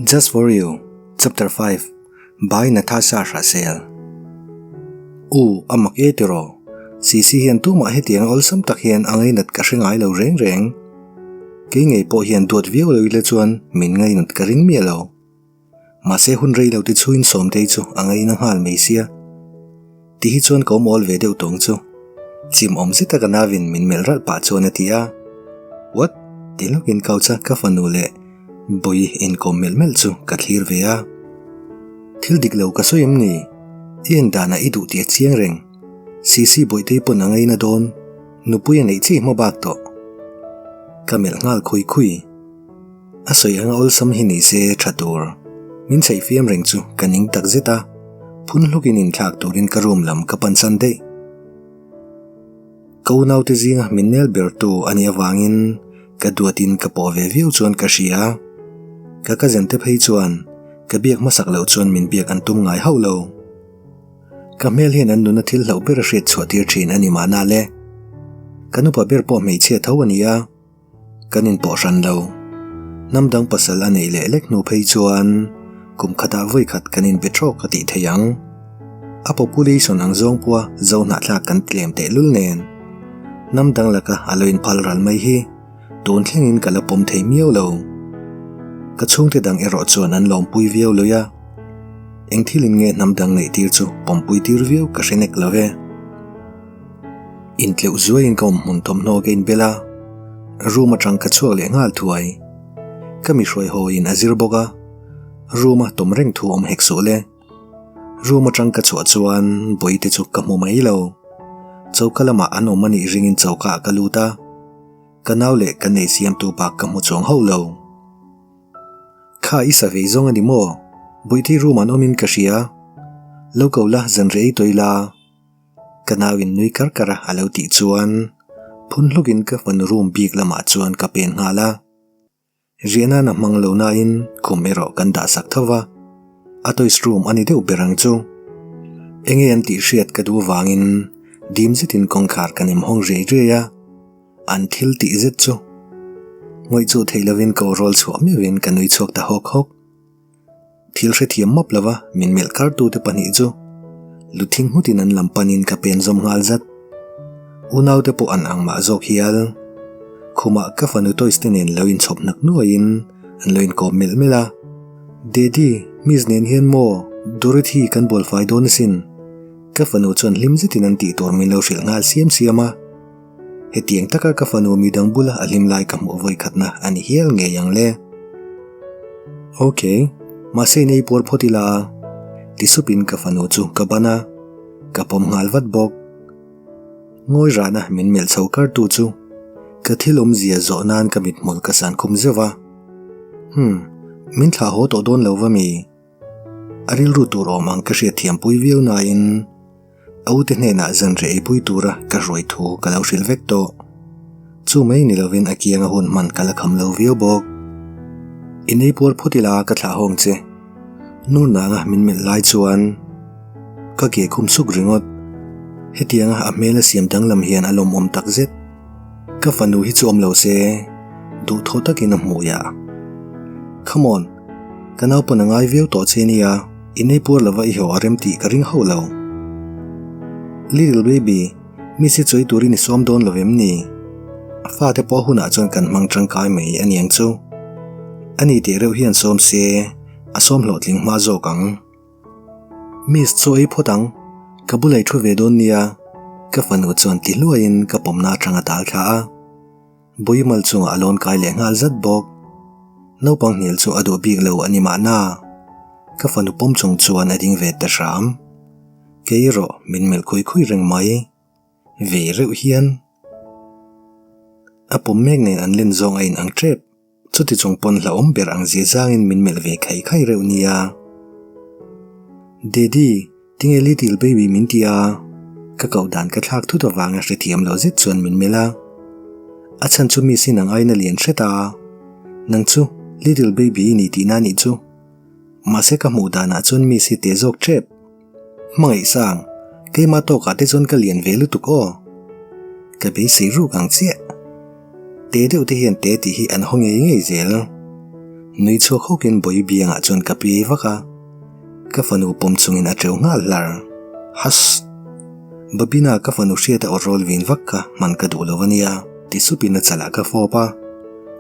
Just for you, Chapter 5 By Natasha Hrahsel U, a mak e tiraw? Sisi hian tumah hetiang awlsam tak hian a ngainat ka hre ngai lo reng reng. Kei ngei pawh hian duat viau lo ila chuan min ngainat ka ring miah lo. Mahse hun rei lo ti chhuin Sawmtei chu a ngaina nghal mai sia. Ti hi chuan ka awm awl ve deuh tawng chu. Chim awm zeta ka navin min melh ralh pah chuan a ti a. What? Ti lawkin couch a ka fanu leh Bawi inkawm melh melh chu ka thlir ve a. Thil dik lo ka sawi em ni? I en danah i duh tih a chiang reng. Sisi Bawihtei pawn a ngaina dawn. Nupui a neih chiah hma bak tawh. Ka melh nghal khui khui. A sawi anga awlsam hi ni se tha tur. Min chheih fiam reng chu ka ning tak zet a, phun hlukin inthlak turin ka room lam ka pan san daih. Ka unaute zinga min nel bertu a nih avangin ka duatin ka pawh ve viau chuan ka hria. Ka cousin te phei chuan ka biak hmasak loh chuan min biak an tum ngai hauh lo. Ka hmel hian an nuna thil hlauh ber a hriat chhuah tir thin a ni mahna le. Kan upa ber pawh hmeichhia tho a ni a. Kan inpawh hran lo. Hnam dang pasal a neih leh lek hnu phei chuan kum khatah vawi khat kan inbe trawk a tih thei ang. A population ang zawng pawha zo hnahthlak kan tlem tehlul nen. Hnam dang laka a lo inphal ral mai hi tun thlengin ka la pawm thei miau lo. Ka chhungte dang erawh chuan an lawmpui viau lui a. Eng thilin nge hnam dang neih tir chu pawmpui tir viau ka hre nek lo ve. Intleuh zuaiin ka awm hmun thawmhnaw ka inbel a, room atang ka chhuak leh nghal thuai. Ka mi hruai hawiin a zir bawk a, room a tawm reng thu awm hek suh le. Room atang ka chhuah chuan Bawihte chu ka hmu mai lo. Choka lamah an awm anih ringin choka ah ka lut a, ka nau leh ka nei siamtu bak ka hmu chuang hauh lo. Kha i sa vei zawng a ni maw? Bawihte room an awmin ka hria. Lo ko la zan rei ei tawih la. Ka nauin nui kar kar a a lo tih chuan phun hlukin ka fanu room bik lamah chuan ka pen nghal a. Riahnan a hmang lo nain khum erawh kan dah sak tho va, a toys room a ni deuh ber ang chu. Enge an tih hriat ka duh vangin dim zetin kawngkhar kan inhawng riai riai a, an thil tih zet chu ngawih chu theih lovin ka aw rawl chhuah meuhin ka nui chhuak ta hawk hawk. Thil hrethiam map lova min melh kartute pahnih chu lu thing nghutin an lam panin ka pen zawm nghal zat. Unaute pawh an ang mah zawk hial. Khumah ka fanu toys te nen lo inchhawp hnak nuaiin an lo inkawp melh melh a. Daddy, Miss nen hian maw Dorothy kan bualfai dawn asin. Ka fanu chuan hlim zetin an tih tur min lo hrilh nghal siam siam a. Hetiang taka ka fanu midang bula a hlim lai ka hmuh vawi khatna a ni hial ngei ang le. Ok, mahse in ei puar phawt ila, ti supin ka fanu chu ka ban a, ka pawm nghal vat bawk. Ngawi rana min melh chho kartu chu ka thil awmzia zawh nan ka mithmul ka san khum zeuh a. Hmm, min thlah haw tawh dawn lo va mi? A rilru tur awm ang ka hriatthiampui viau nain A ute hnenah zanriah eipui tura ka hruai thu ka lo hrilh vek tawh. Chu mai ni lovin a kianga hun hman ka la kham lo viau bawk. I nei puar phawt ila ka thlah hawng che. Nur nanga min melh lai chuan ka ke khum suk ringawt. Hetianga a hmel a siam danglam hian a lawmawm tak zet. Ka fanu hi chu awm lo se duhthawh takin a hmui a. Come on, ka naupan a ngai viau tawh che nia. I nei puar lova i haw a rem tih ka ring hauh lo. Little baby, miss hi chawi turin i sawm dawn lo em ni? A fate pawh hunah chuan kan hmang tangkai mai a niang chu. A ni teh reuh hian sawm se, a sawm hlawhtling hma zawk ang. Miss chaw ei phawt ang, ka bulai thu ve dawn nia, ka fanu chuan ti hluaiin ka pawmna atang a tal thla a. Buimal chungah a lawn kai leh nghal zat bawk. Naupang hnial chu a duh bik lo a ni mahna. Ka fanu pawm chung chuan a ding ve ta hram. Kei erawh min melh khui khui reng mai. Ve reuh hian a pawm mek nen an len zawng a in ang tep. Chuti chung pawn hlauhawm ber ang zia zangin min melh ve khai khai reuh nia. Daddy, tinge little baby min ti a? Ka koh dan ka thlak thut avanga hrethiam lo zet chuan min melh a. A chhan chu miss hi nang aiin a lian hret a. Nang chu little baby i ni tihna anih chu. Mahse ka hmuh danah chuan miss hi teh zawk tep. Hmangaih sang, keimah tawkah te chuan ka lian ve lutuk aw. Ka beisei ruk ang chiah. Te deuh te hian te tih hi an haw ngei ngei zel. Nui chhuak hawkin Bawi biangah chuan ka piai vak a, ka fanu pawm chungin a teuh nghal hlar. Huss! Babina ka fanu hriata aw rawl vin vak kha hman ka duh lo a nia, ti supin a chalah ka fawp a,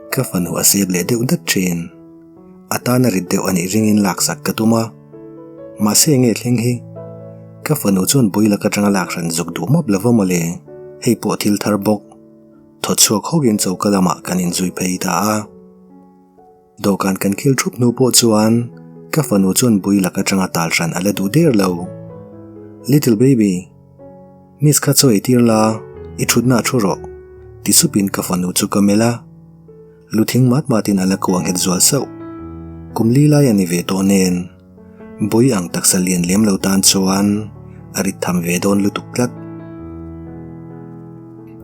ka fanu a sep leh deuh dat thin. A tana rit deuh a nih ringin laksak ka tum a, mahse enge thleng hi? Ka fanu chuan Bawi lak atanga lak hran zuk duh mawp lova mawle, hei pawh thil thar bawk. Thaw chhuak hawkin choka lamah kan inzui phei ta a. Dawhkan kan khil thup hnu pawh chuan ka fanu chuan bui lak atanga tal hran a la duh der lo. Little baby, miss kha chaw ei tir la, i thutna a thu rawh, ti supin ka fanu chu ka melh a. Lu thing mat matin a la kuah nghet zual sauh. Kum li lai a ni ve tawh nen, bui ang taksa lian lem lo tan chuan a rit tham ve dawn lutuk tlat.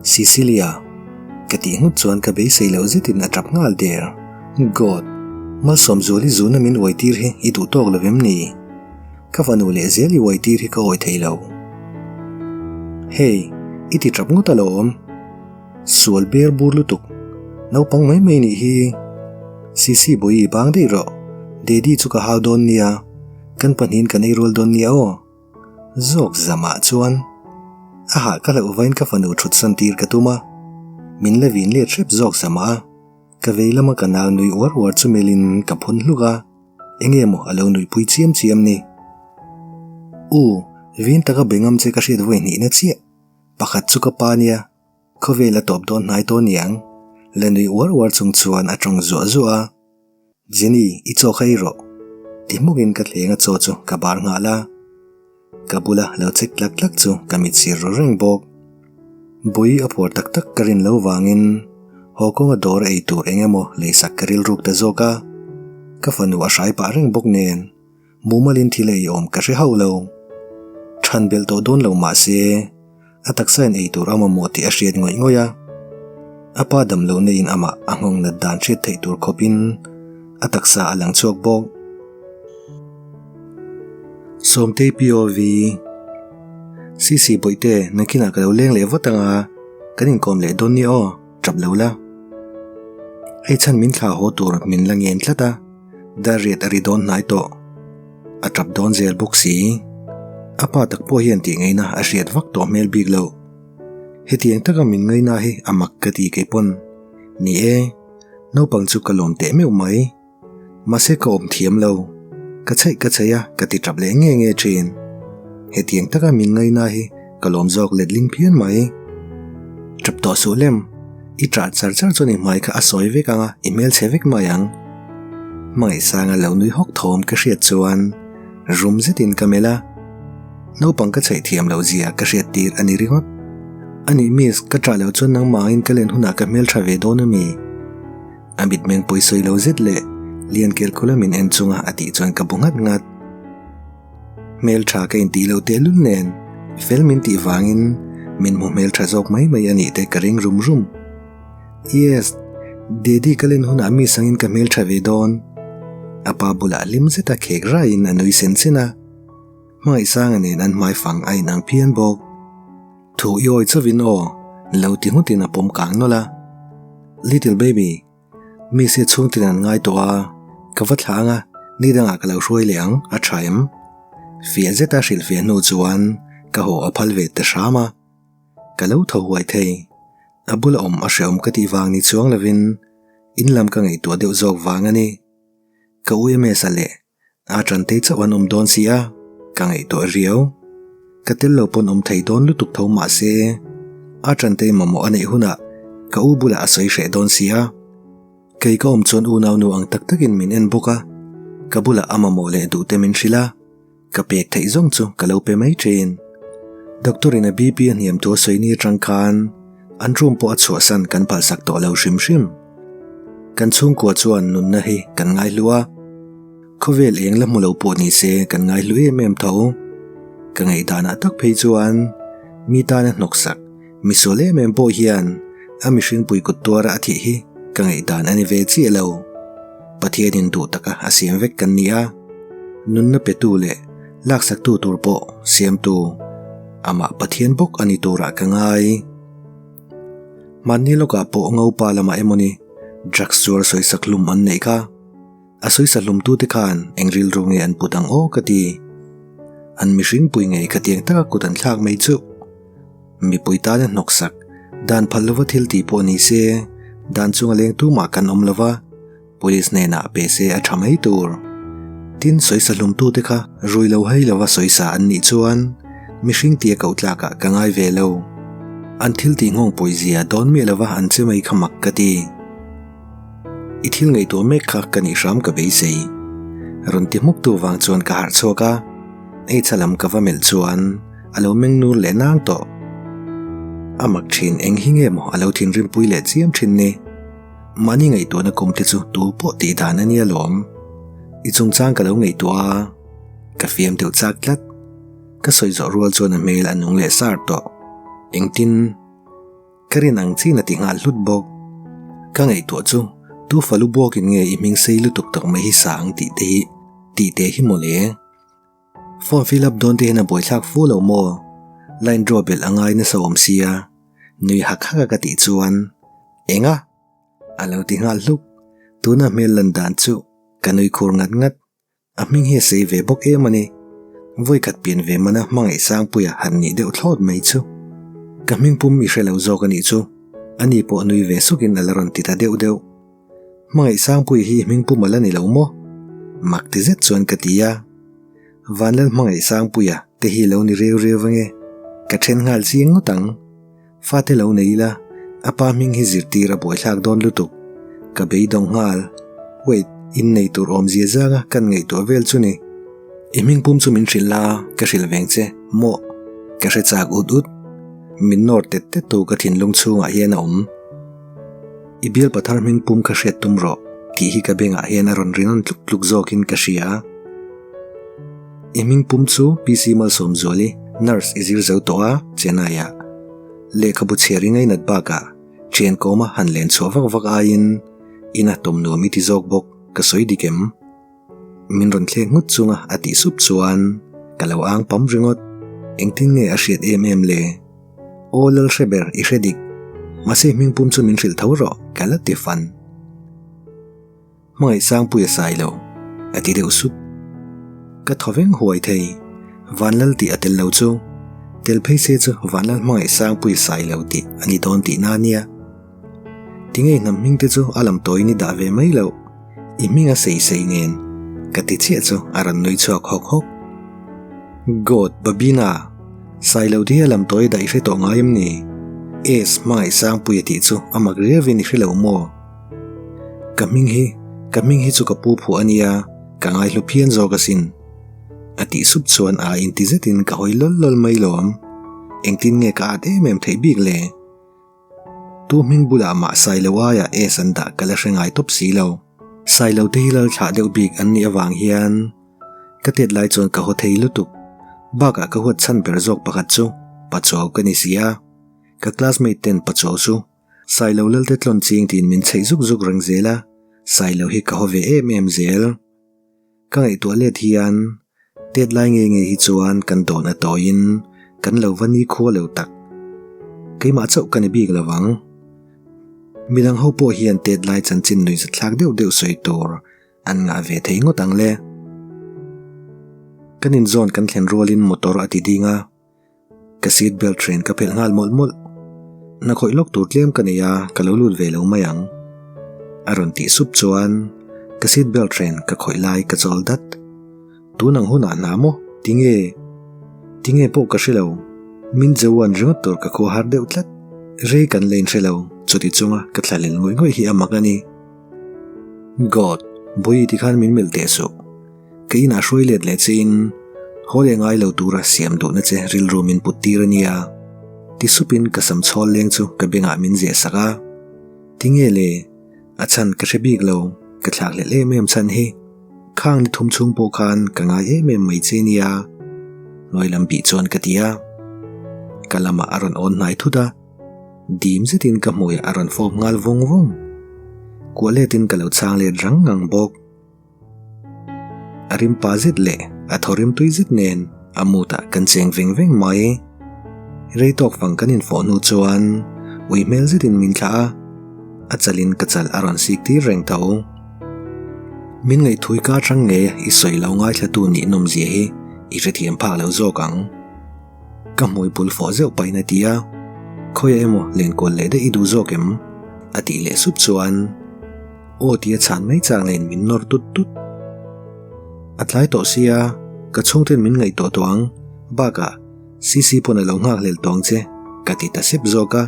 Cecilia, ka tih nghut chuan ka beisei loh zetin a tap nghal der. God, Malsawmzuali zuna min uai tir hi i duh tawk lo vem ni? Ka fanu leh zel i uai tir hi ka awi thei lo. Hey, i ti tap ngawt alawm. Sual ber bur lutuk. Naupang mai mai nih hi. Sisi Bawi bang daih rawh. Daddy chu ka hau dawn nia. Kan pahnihin kan ei rual dawn nia aw. Zawk zamah chuan a hah ka hlauh vain ka fanu thut san tir ka tum a, min la vin let hrep zawk zamah a, ka vei lama ka nau nui uar uar chu melhin ka phun hluk a, enge maw a lo nuihpui chiam chiam ni. U, vin taka be ngam che ka hriat vawi hnihna chiah, pakhat chu ka pa nia, khawvel a tawp dawn hnai tawh niang, la nui uar uar chung chuan a tawng zuah zuah a. Jenny, i chaw kha ei rawh. Ti hmukin ka thleng a chaw chu ka bar nghal a. Ka bula lo chek tlak tlak chu ka mit sir ru reng bawk. Bui a phuar tak tak ka rin lo vangin haw kawnga dawr ei tur eng emaw leisak ka rilruk ta zawk a. Ka fanu a hrai pah reng bawk nen. Mumalin thil ei awm ka hre hauh lo. Than belh tawh dawn lo mah se, a taksa in ei tur a mamawh tih a hriat ngawih ngawih a. A pa dam loh na in amah a nghawng nat dan hriat theih tur khawp in a taksa a lang chhuak bawk. Sawmtei POV, Sisi Bawihte, nakinah ka lo leng leh vat ang a, kan inkawm leh dawn nia aw, tap lo la. Hei chhan min thla haw tur min la ngen tlat a. Darriat a ri dawn hnai tawh. A tap dawn zel bawk si. A pa tak pawh hian tih ngaihna a hriat vak tawh hmel bik loh. Hetiang taka min ngaihna hi a mak ka ti kei pawn. Ni e, naupang chu ka lawm teh meuh mai. Mahse ka awm thiam lo. Ka chheih ka chheih a, ka ti tap leh nge nge thin. Hetiang taka min ngaihna hi ka lawm zawk letling phian mai. Tap tawh suh lem. I ṭah char char chuan i hmai kha a sawi vek ang a, i hmelchhe vek mai ang. Hmangaihsanga lo nui hawk thawm ka hriat chuan rum zetin ka melh a, naupang ka chheih thiam loh zia ka hriat tir a ni ringawt. Anih miss, ka ṭah loh chuan nangmah angin ka len hunah ka hmelṭha ve dawn a mi? A mitmeng pawisawi lo zet leh lian kelkawla min en chunga a tih chuan ka bu nghat nghat. Hmeltha ka intih loh tehlul nen fel min tih vangin min hmu hmeltha zawk mai mai a nih te ka ring rum rum. Yes, Daddy ka len hunah mi sangin ka hmeltha ve dawn. A pa bulah hlim zeta khek raiin a nui sen sen a. Hmangaihsanga nen an hmaifang a inang phian bawk. Thu i awi chauhin aw, lo ti nghutin a pawm kang nawlh a. Little baby. Miss hi chhungtin an ngai tawh a, ka va thla ang a, ni dangah ka lo hruai leh ang, a tha em? Fiah zeta hrilhfiah hnu chuan ka haw a phal ve ta hram a, ka lo thaw huai thei. A bula awm a hrehawm ka tih vang ni chuang lovin in lam ka ngaihtuah deuh zawk vang a ni. Ka u MS-a leh A ṭantei chauh an awm dawn si a, ka ngaihtuah riau. Ka tel lo pawn awm thei dawn lutuk tho mah se, a ṭantei mamawh a neih hunah ka u bulah a sawi hreh dawn si a. Kei ka awm chuan unaunu ang tak takin min en bawk a, ka bulah a mamawh leh duhte min hrilh a, ka pek theih zawng chu ka lo pe mai ṭhin. Doctor in a BP a hniam thu a sawi ni aṭang khan an room pawh a chhuahsan kan phalsak tawh lo hrim hrim. Kan chhungkua chuan nunna hi kan ngaihlu a. Khawvel eng la hmu lo pawh ni se kan ngaihlu em em tho. Ka ngaihdanah tak phei chuan mi tana hnawksak, misual em em pawh hian a mihringpui kut tuara a thih hi ka ngaihdan a ni ve chiah lo. Pathianin duh taka a siam vek kan ni a, nunna petu leh laksaktu tur pawh siamtu amah Pathian bawk a ni turah ka ngai. Mahni lawkah pawh ngopa lamah emawni drugs zuar sawisak hlum an neih kha. A sawisa hlumtute khan eng rilru nge an put ang aw ka ti. An mihring pui ngei khatiang taka kut an thlak mai chu. Mipui tana hnawksak, dan phal lova thil tih pawh ni se, dan chunga leng tumah kan awm lova, Police hnenah pe se a tha mai tur. Tin, sawisa hlumtute kha rui lo hei lova sawisa an nih chuan mihring tia koh tlakah ka ngai ve lo. An thil tih nghawng pawizia dawn miah lova an che mai kha mak ka ti. I thil ngaihtuah mek kha ka nih hram ka beisei. Rawn ti hmuk tu vang chuan ka harh chhuak a, Eichha lam ka va melh chuan a lo meng nur leh nang tawh. A mak thin eng hi nge maw a lo thinrim pui leh chiam thin ni. Mahni ngaihtuahna kum te chu tu pawh tih dan a nia lawm. I chungchang ka lo ngaihtuah a, ka fiam deuh chak tlat. Ka sawi zawh rual chuan a hmel a nung leh sar tawh. Engtin? Ka rin ang chin a ti nghal hlut bawk. Ka ngaihtuah chu tu falu buakin nge i hming sei lutuk tak mai hi sa ang tih te hi tih te hi mawle. Form fill up dawn te hian a buaithlak fu lo maw? Line draw belh a ngai nasa awm sia, nui hak hak a ka tih chuan Enga? A lo ti nghal hluk. Tuna hmel lan dan chu ka nui khur ngat ngat. A hming hi a sei ve bawk em a ni. Vawikhat pian ve mana hmangaih Sangpuia han nih deuh thlawt mai chu. Ka hming pum i hre lo zawk a nih chu. Ani pawh nui ve sukin a la rawn ti ta deuh deuh. Hmangaih Sangpuia hi hming pum a la ni lo maw? Mak ti zet chuan ka ti a. Vanlal Hmangaih Sangpuia te hi lo ni reu reu ange. Ka then nghal chiang ngawt ang. Fate lo nei ila, a pa hming hi zirtir a buaithlak dawn lutuk. Ka beidawng nghal. Wait, innei tur awmzia zanga kan ngaihtuah vel chu ni. I hming pum chu min hrilh la, ka hrilh veng che, mawh. Ka hre chak ut ut. Min nawr tet tet tu ka thinlung chhungah hian a awm. I bial pathar hming pum kha hriat tum rawh, tih hi ka bengah hian a rawn ri nawn tluk tluk zawkin ka hria. I hming pum chu PC Malsawmzuali, nurse i zir zo tawh a, Chennai-ah. Lehkhabu chhiar i ngainat bakah thian kawma han len chhuah vak vak aiin ina tawm nuam i ti zawk bawk, ka sawi dik em? Min rawn thlek nghut chunga a tih sup chuan ka lo ang pam ringawt. Engtin nge a hriat em em le? Aw lal hre ber i hre dik. Mahse hming pum chu min hrilh tho rawh, ka la ti fan. Hmangaih Sangpui a sai lo, a ti deuh sup. Ka thaw veng huai thei, Vanlal tih a tel lo chu. Tel phei se chu Vanlal Hmangaih Sangpui a sai lo tih a ni dawn tihna a nia. Tinge hnam hming te chu a lam tawiin i dah ve mai loh? I hming a sei sei nen ka ti chiah chu a rawn nui chhuak hawk hawk. God, Babina! Sailo te hi a lam tawi dah i hre tawh ngai em ni? S, Hmangaih Sangpuia tih chu a mak riauin i hre lo maw? Ka hming hi, ka hming hi chu ka pu phuah a nia, ka ngaihlu phian zawk asin. A tih sup chuan a inti zetin ka hawi lawl lawl mai lawm. Engtin nge ka at em em theih bik le? Tu hming bulah mah Sailo aiah S an dah ka la hre ngai tawp si lo. Sailo te hi lal thlah deuh bik an nih avang hian ka tet lai chuan ka haw thei lutuk. Bakah ka huat chhan ber zawk pakhat chu Pachuau ka ni si a. Ka classmate ten Pachuau chu Sailo lal te tlawn ching tiin min chheih zuk zuk reng zel a, Sailo hi ka haw ve em em zel. Ka ngaihtuah let hian tet lai nge nge hi chuan kan dawn a tawiin kan lo va ni khua lo tak. Keimah chauh ka ni bik lo vang. Midang ho pawh hian tet lai chanchin nuihzat thlak deuh deuh sawi tur an ngah ve thei ngawt ang le. Kan inzawn kan thlen rualin motor a ti ding a. Ka seat belt hren ka phelh nghal mawlh mawlh. Na khawih lawk tur tlem ka nei a, ka lo lut ve lo mai ang. A rawn tih sup chuan ka seat belt hren ka khawih lai ka chawl dat. Tun ang hunah hna maw? Tinge? Tinge pawh ka hre lo. Min Joan ringawt tur ka khua har deuh tlat. Rei kan la inhre lo, chuti chunga ka thlalel ngawih ngawih hi a mak a ni. God, Bawihi tikhan min melh teh suh. Ka inah hruai let leh chein haw leh ngai lo tura siam duhna che rilru min put tir a nia. Ti supin ka sam chhawl leng chu ka bengah min zeh sak a. Tinge le? A chhan ka hre bik lo, ka thlak hlelh em em chhan hi. Khang ni thum chhung pawh khan ka ngai em em mai che nia. Hnuai lam bih chuan ka ti a. Ka lamah a rawn awn hnai thut a. Dim zetin ka hmuiah a rawn fawp nghal vawng vawng. Kuah letin ka lo chhang let rang ngang bawk. A rim pa zet leh a thaw rim tui zet nen a mutah kan cheng veng veng mai. Rei tawk fang kan infawh hnu chuan ui hmel zetin min thlah a, a chalin ka chal a rawn sik tir reng tho. Min ngaihthui ka atang nge i sawi lo ngaithlatu nih nawmzia hi i hrethiam phak lo zawk ang. Ka hmui bul fawh zeuh pahin a ti a, Khawiah emaw lenkual leh daih i duh zawk em? a tih leh sup chuan aw tia chhan mai chang nen min nawr tut tut. A tlai tawh sia, ka chhungten min ngaihtuah tawh ang, bakah Sisi pawn a lo nghakhlel tawng che ka ti ta sep zawk a.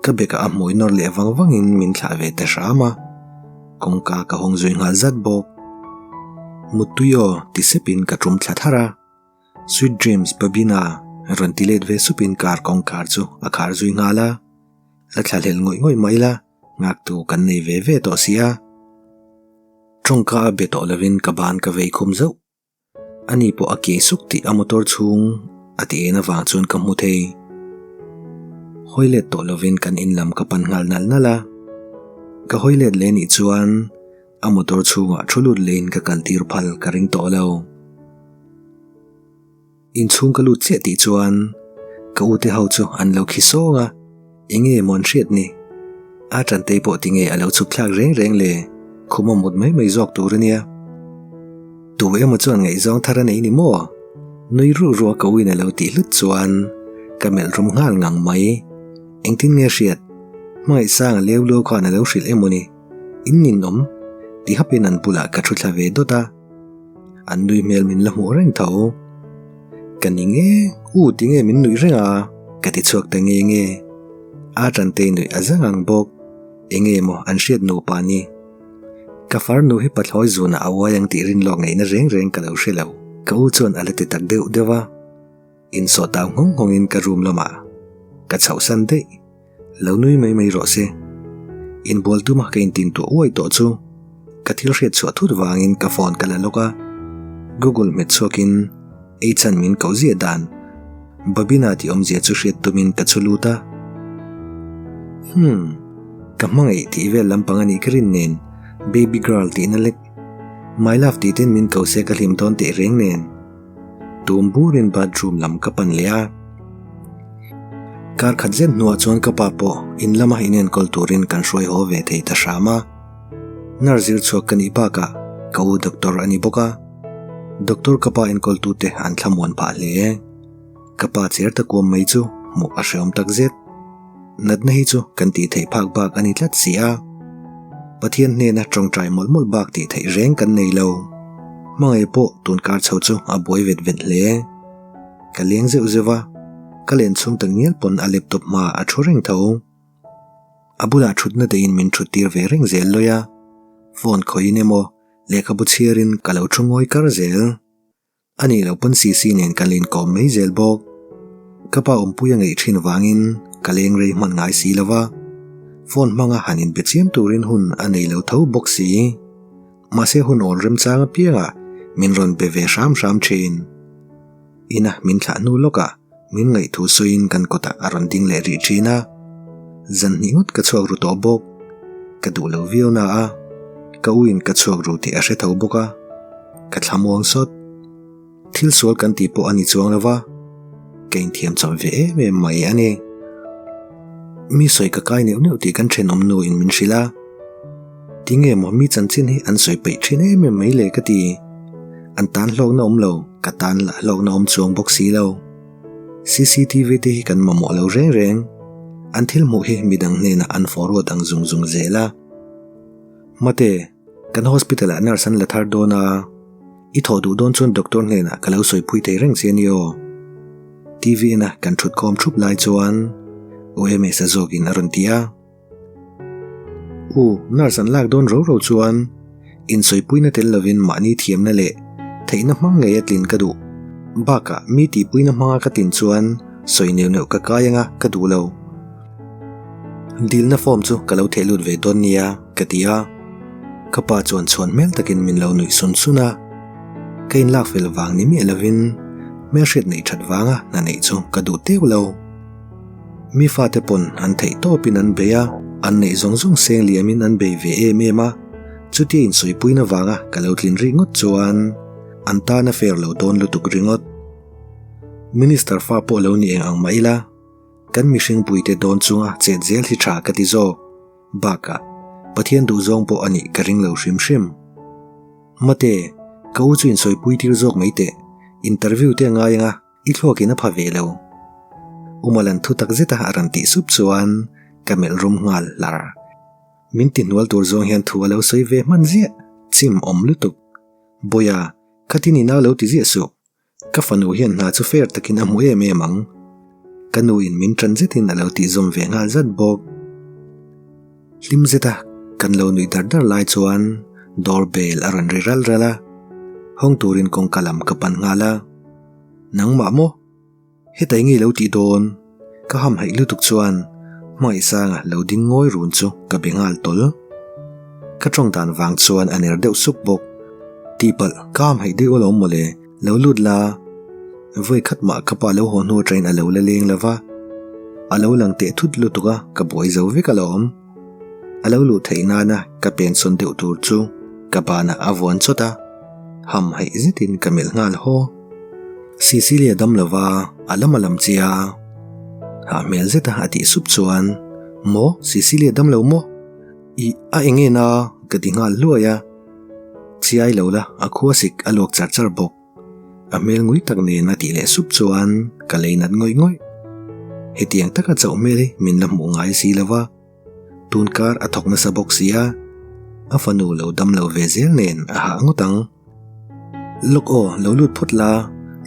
Ka bekah a hmui nawr leh vang vangin min thlah ve ta hram a, kawngka ka hawng zui nghal zat bawk. Muttui aw ti sepin ka tum thla thar a, Sweet dreams Babina rawn ti let ve supin car kawngkhar chu a khar zui nghal a, la thla hlel ngawih ngawih mai la, nghaktu kan nei ve ve tawh si a. Tawngka a be tawh lovin ka ban ka vei khum zauh. Ani pawh a ke suk tih a motor chhung a ti en avang chuan ka hmu thei. Hawi let tawh lovin kan in lam ka pan nghal nal nal a. Ka hawi let leh nih chuan a motor chhungah thu lut lehin ka kal tir phal ka ring tawh lo. Inchhung ka lut chiah tih chuan ka ute ho chu an lo khi sawng a, enge maw an hriat ni? A Tantei pawh tinge a lo chhuk thlak reng reng le, khum a mut mai mai zawk tur a nia. Tu emaw chuan ngaihzawng thar a nei ni maw? Nui ruh ruh a ka uin a lo tih hlut chuan ka melh rum nghal ngang mai. Engtin nge hriat? Hmangaihsang a leu luau khan a lo hrilh emaw ni? In ninawm? Ti hapin an bulah ka thu thla ve dawt a. An nui hmel min la hmuh reng tho. Ka ning e, u tinge min nuih reng a, ka ti chhuak ta nge nge. A Tantei nuih a zang ang bawk, enge maw an hriat nupa ni. Ka farnu hi pathlawi zunah a uai ang tih rinlawk ngaihna reng reng ka lo hre lo, ka u chuan a la ti tak deuh deuh a. Insawh tau nghawng nghawngin ka room lamah ka chhohsan daih. Lo nui mai mai rawh se. Inbual tuma ka intin tuah uai tawh chu ka thil hriat chhuah thut vangin ka phone ka la lawk a. Google hmet chhuakin ei chhan min koh ziah dan Babina tih awmzia chu hriat tumin ka chhu lut a. Hmm, ka hmangaih tih vel lampang a nih ka rin nen baby girl tihna lek. My love tih ten min ko se ka hlim dawn teh reng nen. Tum burin bathroom lam ka pan leh a. Kar khat zet hnuah chuan ka pa pawh in lama inenkawl turin kan hruai haw ve thei ta hram a. Nurse zir chhuak ka nih bakah ka u doctor a ni bawk a. Doctor ka pa enkawltute an thlamuan phah hle. Ka pa cher ta kuam mai chu hmuh a hreawm tak zet. Natna hi chu kan tih theih phak bak a ni tlat si a. Pathian hnena tawngtai mawlh mawlh bak tih theih reng kan nei lo. Hmangaih pawh tun kar chho chu a buai vet vet hle. Ka leng zeuh zeuh a, ka len chhung tak ngial pawn a laptop hma a thu reng tho. A bulah thutna tein min thut tir ve reng zel lawi a, phone khawihin emaw lehkhabu chhiarin ka lo thu ngawi kar zel. A nih loh pawn Sisi nen kan la inkawm mai zel bawk. Ka pa awmpui a ngeih thin vangin ka leng rei hman ngai si lo va, phone hmanga han inbe chiam turin hun a nei lo tho bawk si. Mahse hun awl remchang apiangah min rawn be ve hram hram thin. Ina min thlah hnu lawkah min ngaihthu sawiin kan kawtah a rawn ding leh rih thin a. Zan hnih ngawt ka chhuak ru tawh bawk. Ka duh lo viau na a, ka uin ka chhuak ru tih a hre tho bawk a. Ka thlamuang sawt. Thil sual kan tih pawh a ni chuang lo va, ka inthiam chawm ve em em mai a ni. Mi sawi ka kai neuh neuh tih kan thenawm nu in min hrilh a. Tinge maw mi chanchin hi an sawi peih thin em em mai le ka ti. An tan hlawkna awm lo, ka tan lah hlawkna awm chuang bawk si lo. Cctv te hi kan mamawh lo reng reng. An thil hmuh hi midang hnenah an forward ang zung zung zel a. Mate, kan hospital ah nurse an la thar dawn a, i thawh duh dawn chuan doctor hnenah ka lo sawipui thei reng che ania aw. TV ena kan thut khawm thup lai chuan OMS a zawkin a rawn ti a. U, nurse an lak dawn ro ro chuan insawipuina tel lovin mahni thiamna leh theihna hmang ngei a tlin ka duh. Bakah mi tihpuina hmanga ka tlin chuan sawi neuh neuh ka kai anga ka duh lo. Dilna form chu ka lo theh lut ve dawn nia ka ti a. Ka pa chuan chhuan hmel takin min lo nuih sun sun a. Ka inlak fel vang ni miah lovin hmelhriat neih that vanga hna neih chu ka duh teuh lo. Mi fate pawn an theih tawpin an bei a, an neih zawng zawng seng liamin an bei ve em em a, chutia insawipuina vanga ka lo tlin rih ngawt chuan an tan a fair lo dawn lutuk ringawt. Minister fa pawh lo ni eng ang mah ila, kan mihring puite dawn chunga chet zel hi tha ka ti zawk. Bakah, Pathian duhzawng pawh a nih ka ring lo hrim hrim. Mate, ka u chu insawipui tir zawk mai teh, interview te a ngai anga i thluakin a pha ve lo. U Malan thu tak zeta a rawn tih sup chuan ka melh rum nghal hlar. Min ti hnual tur zawng hian thu a lo sawi ve hman ziah, chim awm lutuk. Bawiha, khatin i nau lo ti ziah suh. Ka fanu hian hna chu fair takin a hmu em em ang. Ka nu in min tan zetin a lo tih zawm ve nghal zat bawk. Hlim zeta kan lo nuih dar dar lai chuan door bell a rawn ri ral ral a, hawng turin kawngka lam ka pan nghal a. Nangmah maw? Heta enge i lo tih dawn? Ka hamhaih lutuk chuan Hmangaihsanga lo ding ngawi run chu ka be nghal tawl. Ka tawng dan vang chuan a ner deuh suk bawk. Tihpalh, ka hamhaih deuh alawm mawle, lo lut la. Vawi khat mah ka pa lo haw hnu atangin a lo la leng lova, a lo lang teh thut lutuk a, ka buai zo vek alawm. A lo luh theih nana ka pensawn deuh tur chu ka banah a vuan chawt a, hamhaih zetin ka melh nghal haw. Cecilia dam lova a lam a lam che a, hah hmel zeta a tih sup chuan, Maw Cecilia dam lo maw? Ih a eng en a? ka ti nghal hluai a, chiai lo la a khua sik a luak char char bawk. A hmel ngui tak nen a tih leh sup chuan ka lei nat ngawih ngawih. Hetiang taka chauh hmel hi min la hmuh ngai si lo va, tun kar a thawk nasa bawk si a, a fanu lo dam lo ve zel nen a hah ngawt ang. Lawk aw, lo lut phawt la,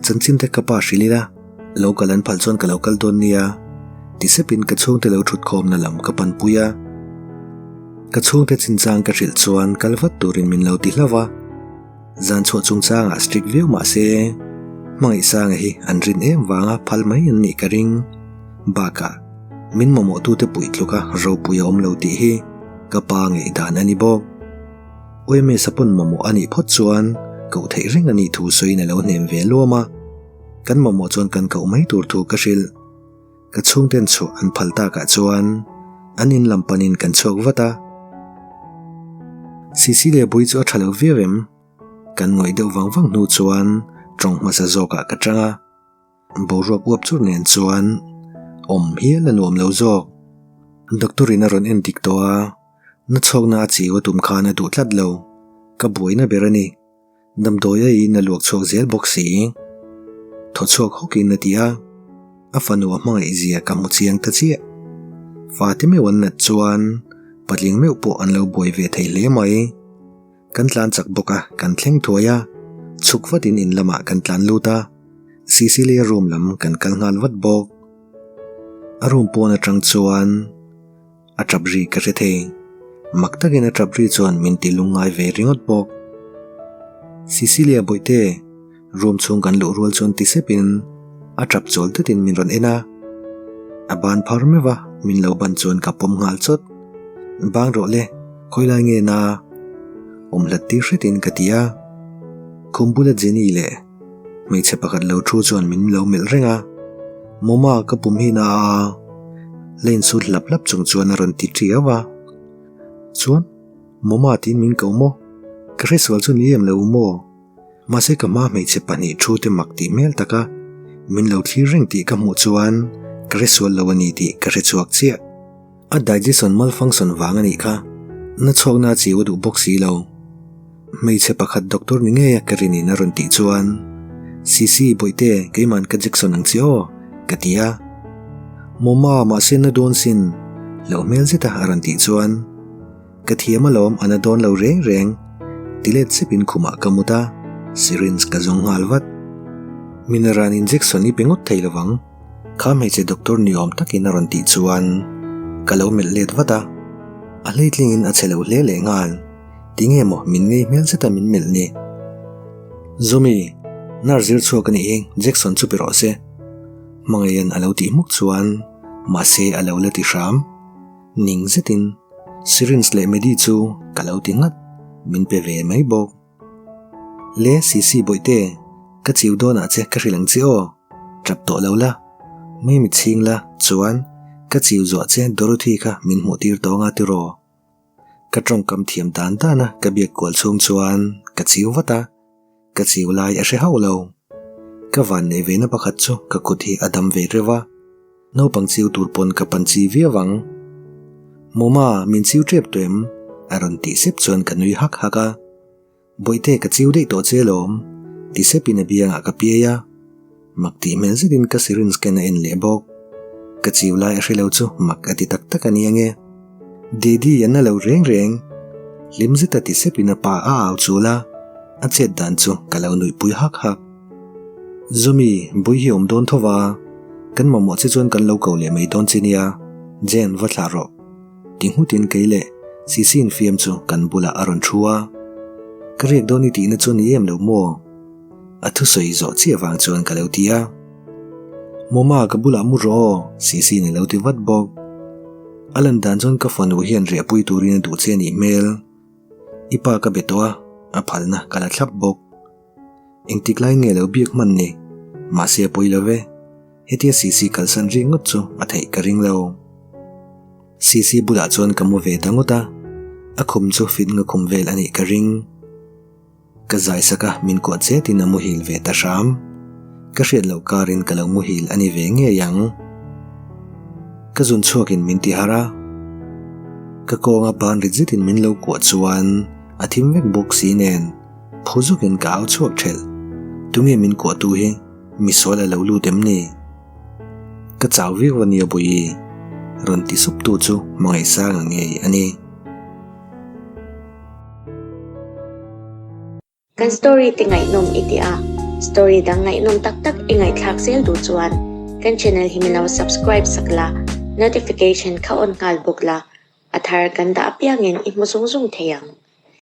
chanchin te ka pa hrilh ila, lo kal an phal chuan ka lo kal dawn nia, ti sepin ka chhungte lo thut khawmna lam ka panpui a. Ka chhungte chinchang ka hrilh chuan kal vat turin min lo ti hlauh a. Zan chhuah chungchangah strict viau mah se, Hmangaihsanga hi an rin em vanga phal mai an nih ka ring. Bakah, min mamawhtute puih tluka ropui a awm lo tih hi ka pa ngaihdan a ni bawk. OMS-a pawn mamawh a nih phawt chuan koh theih reng a nih thu sawiin a lo hnem ve luam a, kan mamawh chuan kan koh mai tur thu ka hrilh. Ka chhungten chhuah an phal takah chuan an in lam panin kan chhuak vat a. Cecilia bui chu a tha lo viau em? Kan ngawih deuh vang vang hnu chuan tawng hmasa zawkah ka tang a. Boruak uap chur nen chuan awm hial a nuam lo zawk. Doctor in a rawn en dik tawh a, na chhawkna a chiu a tum khan a duh tlat lo. Ka buaina ber a ni. Damdawi a in a luak chhuak zel bawk si. Thaw chhuak hawkin a ti a, a fanu a hmangaih zia ka hmu chiang ta chiah. Fate meuh an nat chuan patling meuh pawh an lo buai ve thei hle mai. Kan tlan chak bawk a, kan thleng thuai a, chhuk vatin in lamah kan tlan lut a, Cecilia room lam kan kal nghal vat bawk. A room pawn atang chuan. A tap ri ka hre thei. Mak takin a tap ri chuan min ti lungngai ve ringawt bawk. Cecilia Bawihte, room chhung kan luh rual chuan ti sepin a tap chawl datin min rawn en a. A ban phar meuh a, min lo ban chuan ka pawm nghal chawt. Bang rawh le, khawi lai nge na? Awm hlat tir hretin ka ti a. Khum bula Jenny leh Hmeichhe pakhat lo thu chuan min lo melh reng a, Mawma ka pum hi na a, la insut hlap hlap chung chuan a rawn ti tiau a. Chuan, Mawma tiin min ko maw? Ka hresual chu ni em lo maw? Mahse ka hma hmeichhe pahnih thu te mak tih hmel taka min lo thlir reng tih ka hmuh chuan ka hresual lo a ni tih ka hrechhuak chiah. A digestion malfunction vang a nih kha, na chhuakna a chiu a duh bawk si lo. Hmeichhe pakhat doctor ni ngei a ka rinin a rawn tih chuan, Sisi, Bawihte, keiman ka jection ang che aw, ka ti a. Mawma, mahse na dawn sin, hlauh hmel zeta a rawn tih chuan, Ka thiam alawm, a na dawn lo reng reng, ti let zepin khumah ka mut a, syringe ka zawng nghal vat. Mineral injection i pe ngawt thei lovang. Kha hmeichhe doctor ni awm takin a rawn tih chuan ka lo melh let vat a, a hleitlingin a che lo hle leh nghal. Tinge maw min ngei hmel zeta min melh ni? Zumi, nurse zir chhuak a nih hi, Jackson chu pe rawh se. Hmangaihan a lo tih hmuk chuan mahse a lo la ti hram. Ning zetin syringe leh medi chu ka lo ti nghat, min pe ve mai bawk. Le Sisi Bawihte, ka chiu dawnah che ka hrilh ang che aw, tap tawh lo la, mai mi chhing la, chuan ka chiu zuah che Dorothy kha min hmuh tir tawh anga tiraw? Ka tawngkam thiam dan dana ka biak kual chhung chuan ka chiu vat a, ka chiu lai a hre hauh lo. Ka van neih ve na pakhat chu ka kut hi a dam ve reuh a. Naupang chiu tur pawn ka pan chi viau ang. Mawma, min chiu tep tawh em? A rawn tih sep chuan ka nui hak hak a. Bawihte ka chiu daih tawh che alawm, ti sepin a biangah ka piai a. Mak tih hmel zetin ka syringe ken a en leh bawk. Ka chiu lai a hre lo chu mak a ti tak tak a ni ange. Daddy a na lo reng reng. Hlim zeta ti sepin a pa a au chul a, a chet dan chu ka lo nuihpui hak hak. Zumi, bui hi awm dawn tho va, kan mamawh che chuan kan lo ko leh mai dawn che nia, Jane va thlah rawh. Ti nghutin kei leh Sisi infiam chu kan bulah a rawn thu a. Ka riak dawn i tihna chu ni em lo maw? A thusawi zawh chiah vang chuan ka lo ti a. Mawma ka bulah mu rawh aw, Sisi in a lo ti vat bawk. A lan dan chuan ka fanu hian riahpui turin a duh che a nih hmel. I pa ka be tawh a, a phalna ka la thlap bawk. Engtik lai nge lo biak hman ni? Mahse a pawi lo ve. Hetia Sisi kalsan ri ngawt chu a theih ka ring lo. Sisi bulah chuan ka mu ve ta ngawt a, a khum chu fit nga khum vel a nih ka ring. Ka zai sak a, min kuah chetin a muhil ve ta hram. Ka hriat loh karin ka lo muhil a ni ve ngei ang. Ka zun chhuakin min ti harh a, ka kawnga ban rit zetin min lo kuah chuan a thim vek bawk si nen phu zukin ka au chhuak thelh. Tunge min kuahtu hi misual a lo lut em ni? Ka chau viau a nia Bawihi, rawn ti sup tu chu hmangaihsanga ngei a ni. Kan story te ngaihnawm i ti a, story dang ngaihnawm tak tak i ngaihthlak zel duh chuan kan channel hi min lo subscribe sak la, notification kha on nghal bawk la, a thar kan dah apiangin i hmu zung zung thei ang.